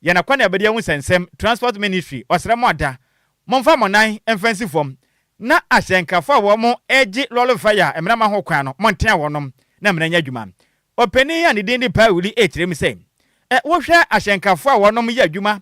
yɛn akwaneabadie ho nsɛnsɛm Transport Ministry ɔsrɛ mo ada momfa mo nan mfa nsi fam na ahyɛnkafo a wɔn regye lɔre fare a mmara ma ho kwan no montea wɔnom na mmara nyɛ adwuma. Ɔpanin a ne din de Paa Willie rekyerɛ mu sɛ, Ɛ wohwɛ ahyɛnkafo a wɔnom yɛ adwuma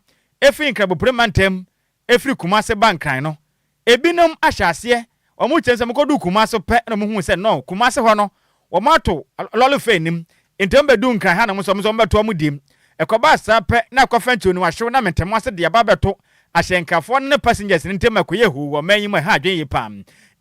firi Nkrabopire mantam firi Kumase ba Nkran no, ebinom ahyɛ aseɛ, wɔn kyerɛ sɛ wɔkɔduu Kumase pɛ na wɔhuu sɛ no, Kumase hɔ no, wɔato lɔre fɛ nnim, nti wɔbɛduu Nkran hanom nso, wɔn nso wɔbɛto wɔn diem. Ɛkɔbaa saa pɛ na akɔfa nkyɛwni ahyew na mentɛm ase de aba abɛto ahyɛnkafoɔ no ne passengers no ntam akɔyɛ hoo wɔ ɔman yi mu a ɛha adwene yie paa.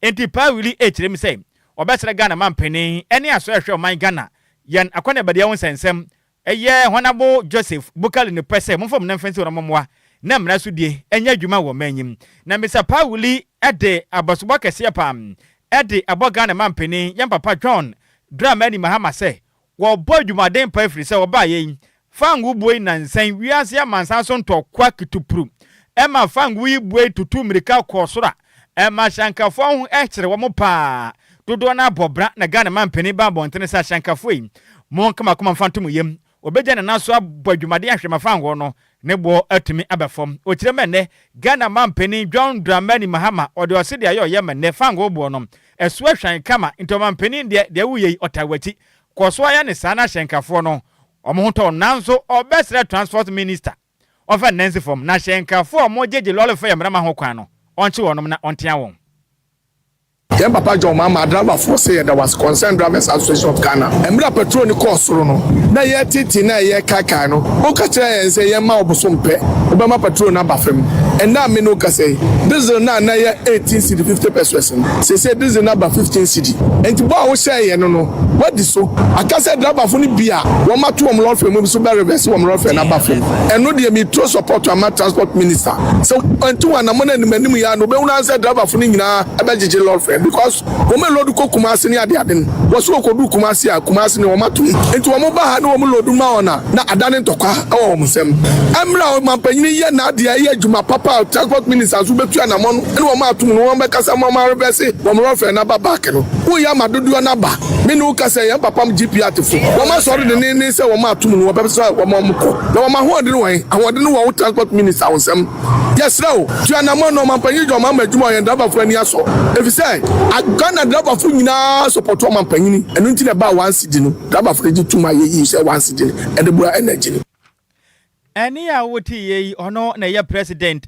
Enti Paa Willie rekyerɛ mu sɛ wɔbɛsrɛ Ghana mampanin ne asɔre ɛhwɛ ɔman Ghana yɛn akɔneabadeɛ ho nsɛnsɛm Ɛyɛ Hɔnabo Joseph Bukali no pɛ sɛ momfa mo nan mfa nsi hɔ na mommoa na mmara so die nyɛ adwuma wɔ ɔman yi mu. Na Mister Pawuli de abasobɔ kɛseɛ paa de abɔ Ghana manpanin yɛn papa John Dramani Mahama sɛ wɔbɔ adwumaden paa ɛfiri sɛ ɔbaeɛ yi fangoo buei nnansa yi wiase amansan so ntɔkwa kitupru ɛma fangoo yi buei tutu mmirika kɔɔ soro a ɛma ahyɛnkafoɔ ho kyere wɔn paa. Dodoɔ no ara bɔ bra na Ghana manpanin ba abɔntene sɛ ahyɛnkafoɔ yi, monka mo akoma mfa nto mo yam. Wɔbɛgya ne nan so abɔ adwumaden ahwɛ ma fangoo no ne boɔ atumi aba fam. Ɔkyerɛ mu ɛnnɛ, Ghana manpanin John Dramani Mahama, ɔde ɔse deɛ ayɛ ɔyɛ ma nnɛ fangoo boɔ no, ɛso ahwan kama. Nti ɔmanpanin deɛ, deɛ woyɛ yi, ɔtaa w'akyi. Kɔ so ara yɛ ne saa na ahyɛnkafoɔ no, wɔn ho tɔ wɔn. Nanso ɔbɛsrɛ Transport Minister Ɔmfa ne nan nsi fam, na hyɛnkafo a wɔgyegye lɔre fare mmara ma ho kwan no, ɔnkye wɔnom na ɔntea wɔn. Yɛn papa John Mahama adriverfoɔ se yɛda wo ase Concerned Drivers Association of Ghana Mmerɛ a petrol no kɔɔ soro no na yɛreteetee na yɛrekaekae no wo ka kyerɛɛ yɛn sɛ yɛmma wo bosom pɛ wobɛma petrol no aba fam Ɛnnɛ a me ne wo kasa yi diesel no a na ɛyɛ 18 cedi 50 pesewas no seesei diesel no aba 15 cedi Enti bɔ a wohyɛɛ yɛn no no Wɔadi so aka sɛ drabafo no bi a wɔato wɔn lɔre mu nso bɛrevɛse wɔn lɔre no aba fam. Ɛno deɛ meturo support ama Transport Minister sɛ wantu wɔn anamɔn anim anim yi ara no wobɛhunu ara sɛ drabafo no nyinaa bɛgyegye lɔre fare because wɔn load kɔ Kumasi ne adeade no wɔse wɔkɔduru Kumasi a Kumasi no wɔato mu nti wɔn ba ha ne wɔn load ma wɔn a na adane ntɔkwa wɔ wɔn nsam. Mmerɛ a ɔmampanyini yɛ n'adeɛ yɛ adwuma papa a Transport Minister nso bɛtu anamɔn ne wɔn ato mu no wɔn bɛkasa ma wɔn arevɛse wɔn lɔre fare no aba back no woyɛ ama dodoɔ no aba. Me ne wo kasa yi, yɛn papa mo GP atefo, wɔn asɔre denneennen sɛ wɔn atom no, wɔbɛpɛ sɛ wɔma wɔn kɔ. Na wɔn ahoɔden wɔ he? Ahoɔden no wɔ wo Transport Minister wo nsam. Yɛsrɛ wo, tu anammɔn na ɔmampanyin John Mahama adwuma a ɔyɛ no, driverfo ani asɔ. Efisɛ Ghana driverfo nyinaa sɔpɔto ɔmampanyini, ɛno nti na ɛbaa one cedi no, driverfo no gye tom a yɛyii sɛ one cedi no, ɛde boa energy no. Ɛnne a woteeɛ yi, ɔno na ɛyɛ President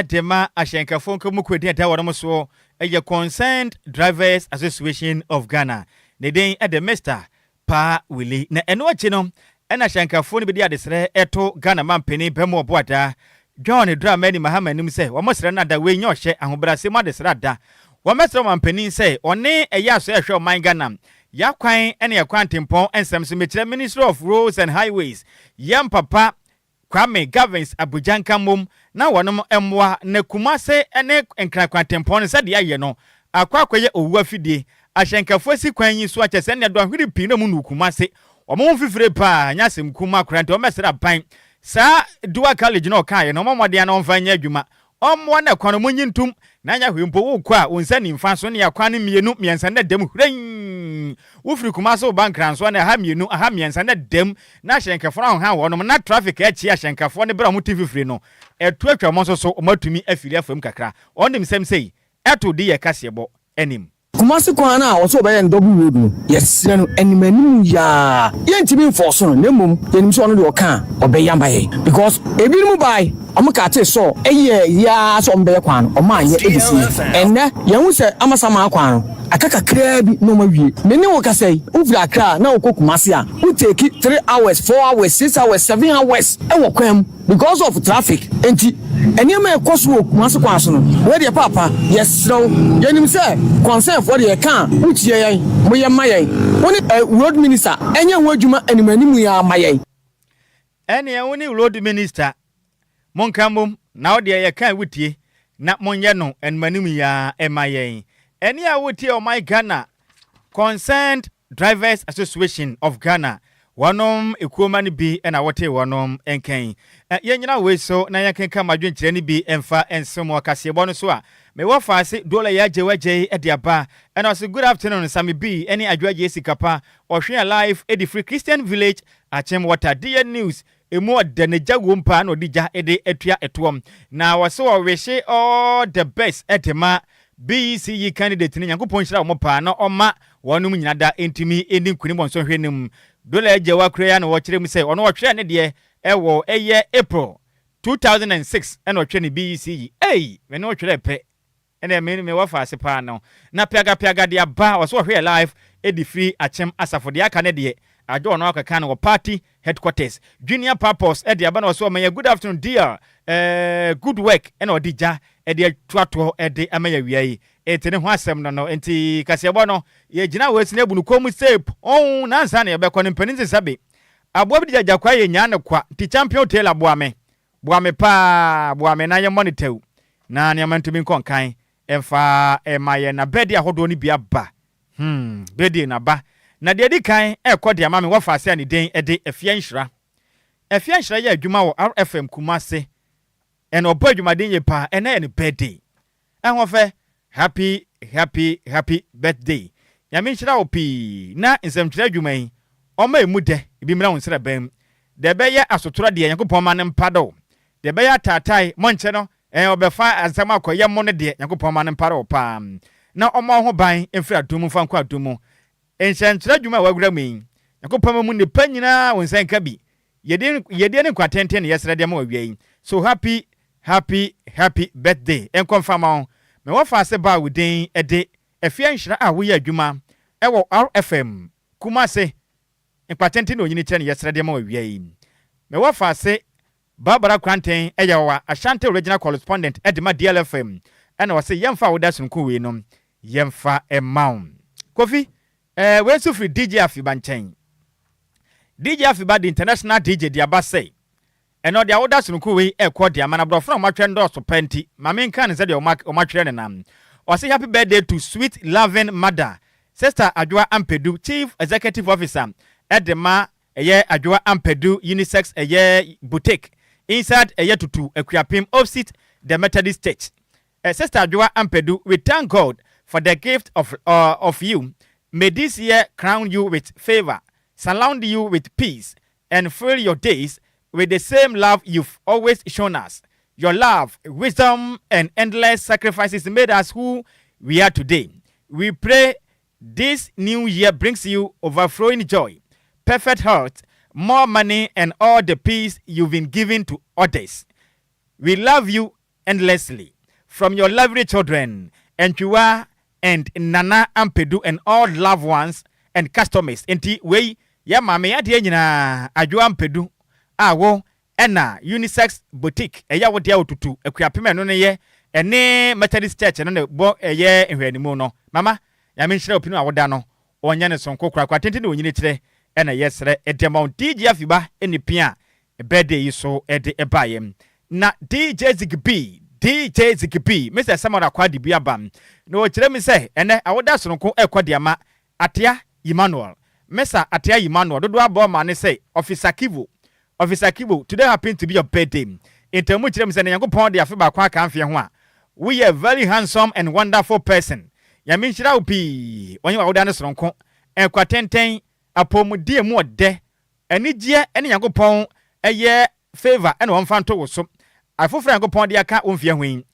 de ma ahyɛnkafoɔ nkramokuo din a ɛda wɔn soɔ yɛ Concerned Drivers Association of Ghana. Ne din de Mister Paa Willie. Na ɛno akyi no na ahyɛnkafoɔ no bi de adesrɛ to Ghana mampanin Bɛmɔ Boadaa, John Dramani Mahama anim sɛ wɔsrɛ no ada wei nyɛ ɔhyɛ ahobrɛase mu adesrɛ ada. Wɔbɛsrɛ ɔmampanin sɛ ɔne ɛyɛ asɔɛ ɛhwɛ ɔman Ghana y'akwan ne ɛkwan ntempɔn nsɛm so mekyerɛ Ministry of Roads and Highways yɛn papa. Kwame Gavins Abuja nka mmom na wɔnom mmoa na Kumase ne Nkran kwantempɔn no sɛdeɛ ayɛ no akɔ akɔyɛ owu afidie. Ahyɛnkafoɔ asi kwan yi so akyɛ sɛ nnɛ dɔnhwere pii na wɔn nuu Kumase. Wɔn ho mfifire paa nyɛ asɛm kumaa koraa nti wɔmmɛsrɛ aban saa Dual Carriage no a ɔkaeɛ no wɔmmɔ mmɔden ara na wɔmfa nyɛ adwuma. Ɔmmoa na kwan no monyi ntom na anyɛ hwee mpo wokɔ a wo nsa nimfa so ne akwan no mmienu mmiɛnsa na dam hwirɛnn wofiri Kumase woba Nkran so a na ɛha mmienu aha mmiɛnsa na dam na ahyɛnkafoɔ no ahohan wɔnom na traffic akyi ahyɛnkafoɔ no berɛ a wɔte mfifire no ɛto atwa wɔn nso so wɔn atumi afiri afa mu kakra wɔn de nsɛm sei ɛto di yɛ kaseɛbɔ anim. Kumasi kwan no a ɔsɛ ɔbɛyɛ no double road no, yɛsrɛ no anim anim yi ara, yɛntumi nfɔɔso no na mmom yɛnim sɛ ɔno deɛ ɔka a ɔbɛyɛ ama yɛn because ebinom bae ɔmo katee sɔɔ ɛyɛɛ yi ara sɛ ɔmo bɛyɛ kwan no ɔmo anyɛ ɛbɛsi nnɛ. Ɛnnɛ yɛahu sɛ Amasaman kwan no aka kakraa bi na ɔmo awie. Me ne wo kasa yi, wofiri Accra na wokɔ Kumasi a, wo take three hours, 4 hours, 6 hours, 7 hours ɛwɔ kwan mu. Because of traffic nti nneɛma a ɛkɔ so wɔ Kumasi kwan so no, wei deɛ paapa yɛsrɛ wo, yɛnim sɛ concern foɔ deɛ yɛka a wotie yɛn, moyɛ ma yɛn, wo ne road minister ɛnyɛ ho adwuma anim anim yi ara ma yɛn. Ɛneɛ wo ne road minister monka mmom na wo deɛ yɛka a wotie na monyɛ no anim anim yi ara ɛma yɛn. Ɛne a wotie ɔman Ghana Concerned Drivers Association of Ghana wɔnom ekuoma no bi na wɔtee wɔnom nkan. Yɛnnyina wei so na yɛnkenkan mo adwenkyerɛ no bi mfa nso mo kaseɛbɔ no so a mewɔ faase Dola yi agye w'agyei de aba. Ɛna ɔse good afternoon Sammy B ne Adwo Agyei Sikapa ɔhwe a live de firi Christian Village Akyem Water deɛ news Emu ɔdɛ na gya wom paa na ɔde gya de atua ɛtoɔ. Na wɔse wɔwehye all the best de ma BECE candidate no Nyankopɔn nhyira wɔn paa na ɔma wɔnom nyina da ntumi nni nkunim wɔ nsɔhwɛ no mu. Dola Agyawa kura yi ara na wɔkyerɛ mu sɛ ɔno ɔtwerɛɛ ne deɛ ɛwɔ ɛyɛ April 2006 ɛna ɔtwerɛ ne BECE. Ei! Me ne wo twerɛɛ pɛ. Ɛnna me me wɔfa ase paa no na piaga piaga de aba ɔsɛ ɔhwɛ yɛ live ɛdi firi akyem asafo deɛ aka ne deɛ adwo ɔno akɔka no wɔ party headquarters junior purpose ɛde aba na ɔsɛ ɔma yɛ good afternoon dear eh, good work ɛna ɔde gya ɛde atuatoɔ ɛde ama yɛ awia yi ɛti ne ho asɛm no no nti kaseɛbɔ no yɛgyina wɔ ɛsini abu no kɔn mu sɛ pɔn nansa na yɛbɛkɔ no mpanin sɛ sɛbe aboa bi de gyagya kwa yɛ nyaa no kwa nti champion tailor boa me Boa me paa, boa me na yɛmmɔ no tɛw na nneɛma ntumi nkɔ nkan mfa mma yɛn. Na birthday ahodoɔ no bi aba. Hmm, birthday no aba. Na deɛ ɛdi kan ɛrekɔ de ama me wɔfa ase a ne din de Afia Nhyira. Afia Nhyira yɛ adwuma wɔ RFM Kumasi. Ɛna ɔbɔ adwumaden yie paa. Ɛnɛ yɛ ne birthday. Ahoɔfɛ happy happy happy birthday Nyame nhyira wo pii na nsɛmtwerɛ adwuma yi ɔma emu dɛ bi mmra wo nsraban mu Deɛ ɛbɛyɛ asotorɔ deɛ Nyankopɔn ma no mpa do Deɛ ɛbɛyɛ ataatae mɔnkyɛ no eh ɔbɛfa asɛm akɔ yɛ mo no deɛ Nyankopɔn ma no mpare wo paa na ɔmmɔ wo ho ban mfiri adom mu mfa nkɔ adom mu Nhyɛnkyerɛ adwuma a wawura mu yi Nyankopɔn ma mu nnipa nyinaa wo nsa nka bi Yɛde yɛdeɛ ne nkwa tenten na yɛsrɛ de ama wo awia yi. So happy happy happy birthday nkɔ mfa ma wo. Me wɔfa ase baa wo din de Afia Nhyira a woyɛ adwuma wɔ RFM Kumase. Nkwa tenten ne onyini kyɛ na yɛsrɛ de ama wo awia yi. Me wɔfa ase Barbara Kranten yɛ ɔwa Ashanti Regional Correspondent de ma DLFM ɛna ɔse yɛmfa wo da sononko wei no yɛmfa mma wo. Kofi, eh, wei nso firi DJ Afiba nkyɛn. DJ Afiba de international DJ de aba sɛ, ɛnɛ ɔde awoda sononko wei ɛkɔ de ama no aborɔfo na wɔatwerɛ no dɔɔso paa nti ma menka no sɛdeɛ wɔatwerɛ no na ɔse happy birthday to sweet loving mother sister Adwoa Ampedu chief executive officer ɛde ma ɛyɛ Adwoa Ampedu unisex ɛyɛ boutique inside ɛyɛ Tutu Akuapem opposite the Methodist Church. Sister Adwoa Ampedu, we thank God for the gift of of you. May this year crown you with favor, surround you with peace, and fill your days with the same love you've always shown us. Your love, wisdom, and endless sacrifices made us who we are today. We pray this new year brings you overflowing joy, perfect health, more money, and all the peace you've been giving to others. We love you endlessly. From your lovely children, Antwiwa and Nana Ampedu and all loved ones and customers. Enti wei yɛ maame adeɛ nyinaa Adwoa Ampedu a wo ɛna Unisex Boutique ɛyɛ wo deɛ otutu Akuapem ɛno no yɛ ɛne Methodist Church no na bɔ ɛyɛ nhwɛanimu no. Mama Nyame nhyira wo pinu a woda no ɔnyɛ no sonko korakora tenten na onyini kyerɛ ɛna yɛsrɛ ɛde ma wo DJ Afiba ɛne pia. Birthday yi so de baeɛ. Na DJ Ziggy B, DJ Ziggy B, Mister Samuel Akwaa bi aba na ɔkyerɛ mi sɛ ɛnɛ awoda sononko ɛkɔ de ama Atea Emmanuel. Mr. Atea Emmanuel, dodoɔ abɔ ma ne sɛ Officer Kivo. Officer Kivo, today happen to be your birthday. Ntamu kyerɛ mi sɛ ne Nyankopɔn de afe baako aka mfeɛ ho a, woyɛ very handsome and wonderful person. Nyame nhyira wo pii. Wɔnyɛ wawoda ne sononko. Nkwa tenten, apɔmuden mu ɔdɛ, anigyeɛ ne Nyankopɔn ɛyɛ favour ɛna wɔmfa nto wo so. Afoforɔ a Nyankopɔn de aka wo mfeɛ ho yi,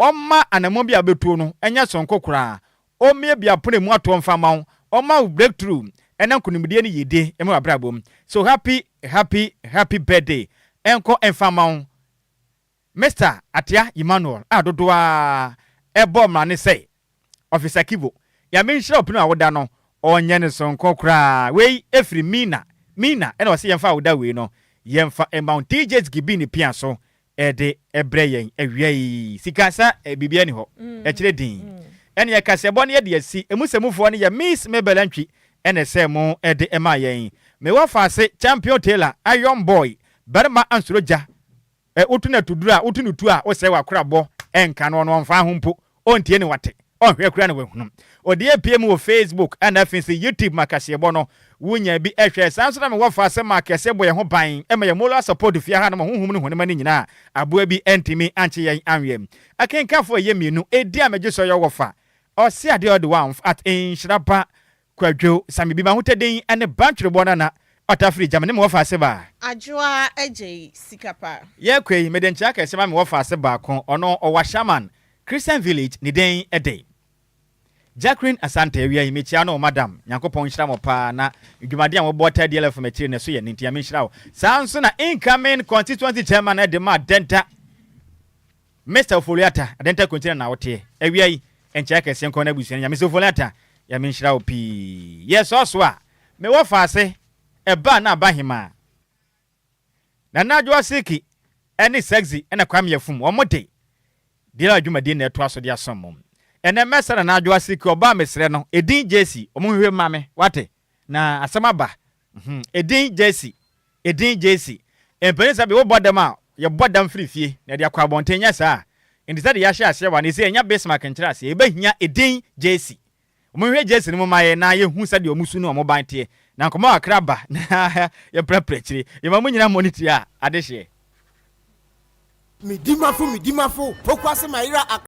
ɔmma anammɔn bi a wobɛtuo no ɛnyɛ sononko koraa. Ɔmmie biapono mu atoɔ mfa ma wo. Ɔma wo breakthrough ɛna nkonimdie no yie ɛma w'abrabɔ mu. So happy, happy, happy birthday ɛnkɔ ɛmfa ma wo, Mr. Atea Emmanuel a dodoɔ a ɛbɔ mmara ne sɛ Officer Kivo. Nyame nhyira ɔpono a woda no, ɔnyɛ ne sononko koraa. Wei ɛfiri Mina. Mina ɛna ɔsɛ yɛmfa awoda wei no yɛmfa ɛma wo. DJ Gibi ne pia so ɛde ɛbrɛ yɛn awia yi. Sika sa biribi ani hɔ ɛkyerɛ din ɛne yɛka sɛ bɔ no yɛde asi emu sɛmufoɔ no yɛ Miss Mabel Antwi ɛna ɛsɛ mo ɛde ɛma yɛn. Mewɔ faase Champion Taylor, Iron Boy, barima ansoro gya ɛ wotu na tuduru a wotu no tu a wosɛ wakorabɔ ɛnka no, ɔno ɔmfa ho mpo, ɔntie ne wate, ɔnhwɛ kura na wahunu. Ɔde apue mu wɔ Facebook ɛna afei sɛ YouTube ma kaseɛbɔ no wonya bi ɛhwɛ. Saa nso na mewɔ fa sɛ ma kɛseɛ bɔ yɛn ho ban ɛma yɛ moral support fie ha no ma honhom no honema no nyinaa aboa bi ɛntumi ankye yɛn anweɛ. Akenkafoɔ ɛyɛ mmienu ɛdi a megye sɛ ɔyɛ wɔ fa ɔse adeɛ ɔde wa at nhyira ba Kwadwo Sami bi ma hotɛden ɛne bantwerebɔ nana ɔtafiri gyama ne mewɔ fa ase baa. Adwoa Agye Sika Pa. Yɛkɔ yi, mede nkyerɛ kɛse ma mewɔ fa ase baako. Ɔno ɔwɔ Shaman Christian Village, ne den ɛde Jacqueline Asante. Awia yi mekyia no, madam, Nyankopɔn nhyira mo paa na dwumade a wɔbɔ ta DLF akyiri ne so yɛ ne nti Nyame nhyira wo. Saa nso na incoming constituency chairman ɛde ma Adenta, Mr Ofoliata Adenta Kontina na woteɛ. Awia yi nkyerɛ kɛseɛ nkɔ no abusua no. Nyame sɛ Ofoliata, Nyame nhyira wo pii. Yɛsɔɔ so a mewɔ faase ɛbaa na aba hemaa Nana Adwoa Siki ɛne Sexy ɛna Kwame Afum, wɔn de deɛ adwumadie na ɛtoa so de asom mo. Ɛnɛ mɛsɛ Nana Adwoa Siki ɔbaa, mesrɛ no, ɛdin Jesi, ɔmo hwehwɛ ma me wate na asɛm aba. Ɛdin Jesi, ɛdin Jesi, mpanin sɛ bi wobɔ dam a yɛbɔ dam firi fie na yɛde akɔ abɔnten nyɛ saa. Nti sɛ de yɛahyɛ aseɛ wa ne sɛ ɛnya Bismarck nkyerɛ aseɛ, yɛbɛhia ɛdin Jesi. Ɔmo hwɛ Jesi no mu ma yɛ na yɛhu sɛdeɛ ɔmo su ne ɔmo ban teɛ na nkɔmɔ akra ba na yɛprɛprɛ akyire yɛma mo nyinaa mmɔ ne tiri a adehyeɛ. Midimafo, midimafo, pokuase mayera.